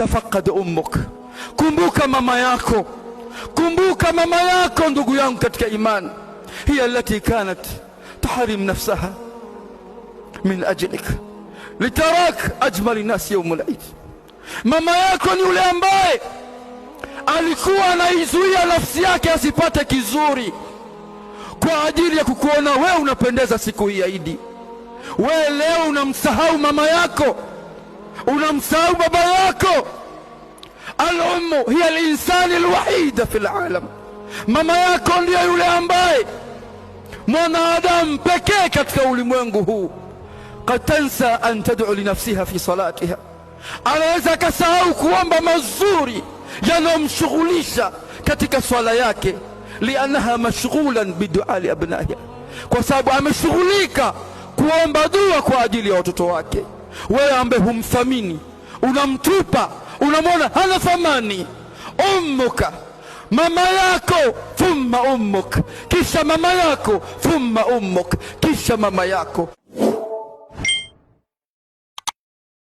Tafaqad ummuk, kumbuka mama yako, kumbuka mama yako, ndugu yangu katika imani. Hiya allati kanat tahrim nafsaha min ajlik litarak ajmali nasi yaum al-eid. Mama yako ni yule ambaye alikuwa anaizuia nafsi yake asipate kizuri kwa ajili ya kukuona wewe unapendeza siku hii ya Idi. Wewe leo unamsahau mama yako, unamsahau baba yako. Al-ummu hiya al-insani al-wahida fi al-alam, mama yako ndiye yule ambaye mwanadamu pekee katika ulimwengu huu. Qad tansa an tad'u li nafsiha fi salatiha, anaweza akasahau kuomba mazuri yanayomshughulisha katika swala yake, liannaha mashghulan bidua liabnaiha, kwa sababu ameshughulika kuomba dua kwa ajili ya watoto wake. Wewe ambaye humthamini, unamtupa, unamwona hana thamani. Ummuka, mama yako, thumma ummuk, kisha mama yako, thumma ummuk, kisha mama yako.